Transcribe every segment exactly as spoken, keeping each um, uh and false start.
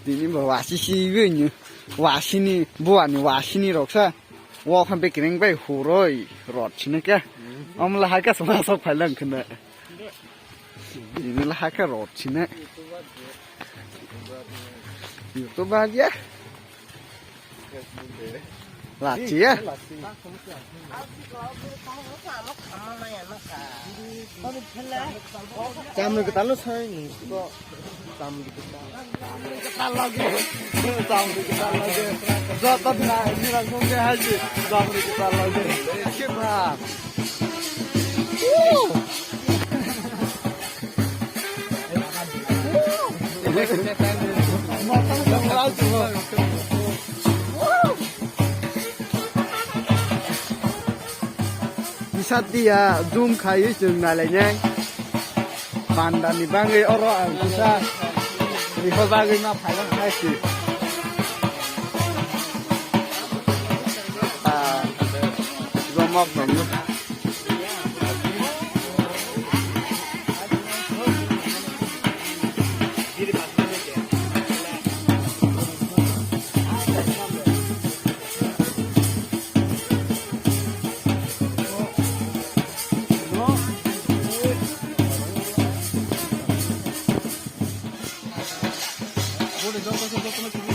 Tini bo wasi si wini, wasini, buani wasini roksa. Wo khan bekereng bai huroi rot sini ke. Amla hai ka sama sok phailang khna. Ini lah hai ka rot sini. YouTube aja. Lachi ya. Chamrwi kwtal no sai nung ko. Chamrwi kwtal. Chamrwi kwtal lagi. Chamrwi kwtal lagi. Joto dina nirang song ke haji. Chamrwi kwtal lagi. Kebab. Bisat dia zoom khai chwng nalainai. Panda ni bagwi oro ang kisa rikho bagwi ma phailang hai si. Ah, zomok dong.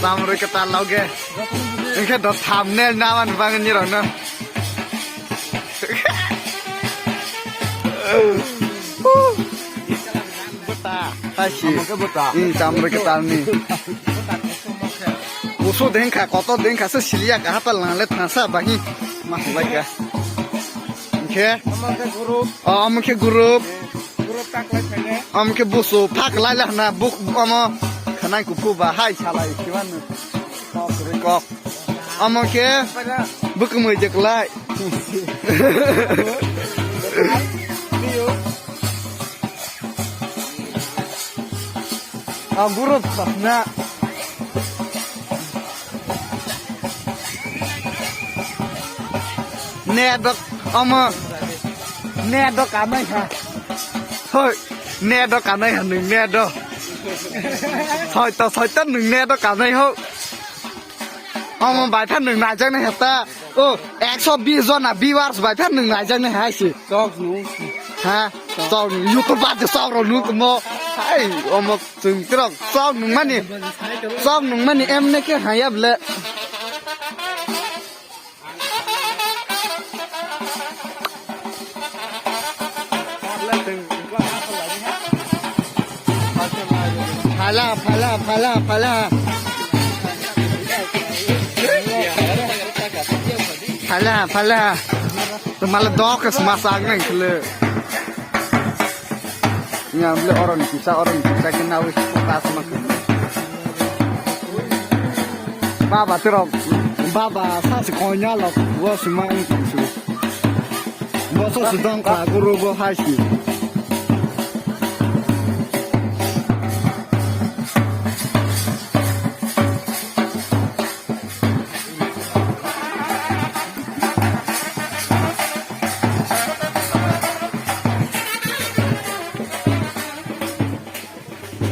Chamrwi kwtal loge. Engkhe do thumbnail naman bangni rokno. Bota. Hai si. Amo khe bota. Hmm, chamrwi kwtalni. Usu dengkha, kotor dengkha se siliya kaha pa langle thangsa bahi. Ma hwlai ka. Engkhe. Amo khe group. Oh, amo khe group. Group tak lai thane. Amo khe busu phak lai la hna buk amo khanai kuphu ba hai salai kiban. Kok re kok. Amo khe bwkmwi je kwlai. Ang guru thapna. Nedok amo. Nedok amai ha. Hoi, nedok amai ha nung nedok. Soito soito nung nedok amai ho. Omo bai phan nwng naijaknai heta. O, ekso bis jona viewers bai phan nwng naijaknai hai se. Chok nung. Ha? Chok nung. YouTube ba de chok rok nung tongmo. Hai, omo chwng tirok chok nung mani. Chok nung mani emne khe haya ble. Phala, phala, phala, phala. Phala, phala. Mala dok ke smasak nang kele. Nya bole oron kisa, oron kisa ke nawi pas mak. Baba terok, baba sasi konya lok, wo si mang kisu. Bo so si dong ka guru bo hai si.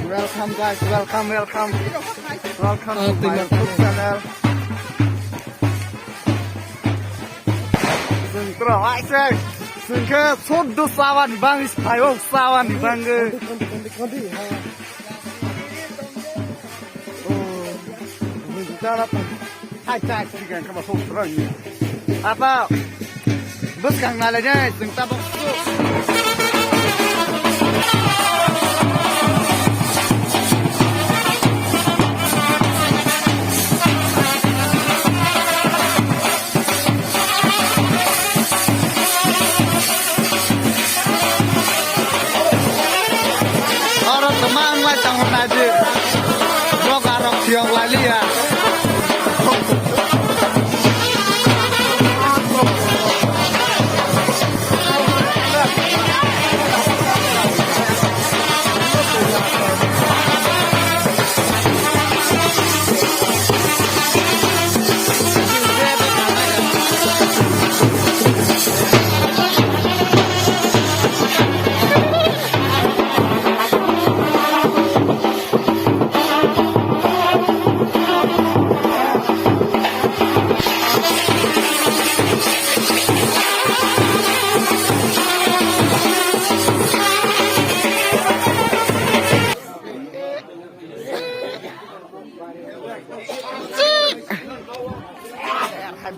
Welcome guys, welcome, welcome. Welcome to my YouTube channel. Chwng tro hai se, chwng khe soddo chawan bang, phaibo chawan bang. Hai chai sigi ang kama sok rang ni. Apa? Bwskang nalai nai, chwng tabok. Oro tama ang lai tang nai di. Rok arok thiyok lai liya.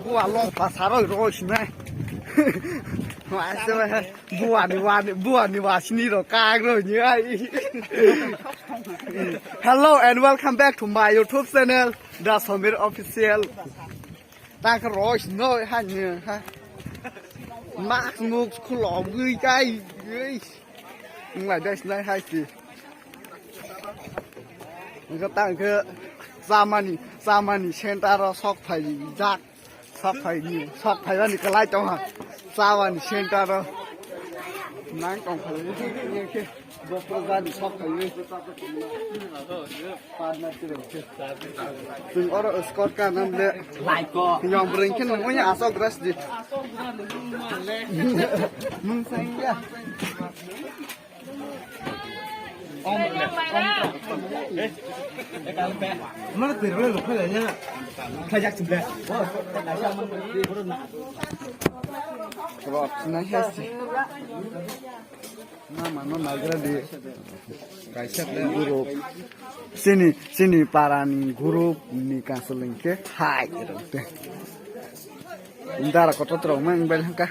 Buwa long pasaroi roi sinai. Buwani wani, buwani wasini ro kagro ni ai. Hello and welcome back to my YouTube channel, The Samir Official. Tang khe roi sino ha ni ha. Mask muk khulo gui kai. Ngai dai sinai hai si. Ngai tang khe chamani, chamani center o sok phai jak. Sok phai ni, sok phai ni kalai tong ha. Chamani center o. Nang tong phai ni khe. Bopro jani sok phai ni. Chwng oro escort ka nam le. Yong bwrwi khe nang oya asok dress di. Mung sang ya. Mana tiro lo khala ya. Khajak chibla. Rok na hesi. Mama no nagra di. Kaisa group. Sini, sini parani group ni kasoleng khe hai rok te. Dara kotor rok mang bel hangka.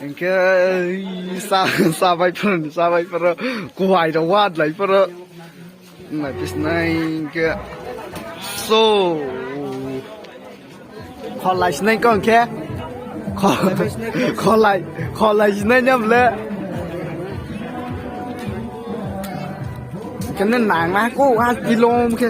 Engke sa, sabai poro, sabai poro, kuwai rok wad lai poro. Nai pisnai ke so. Kholai sinai kong khe. Kho-, kholai, kholai sinai nyam le. Kene nang na ko ha kilom khe.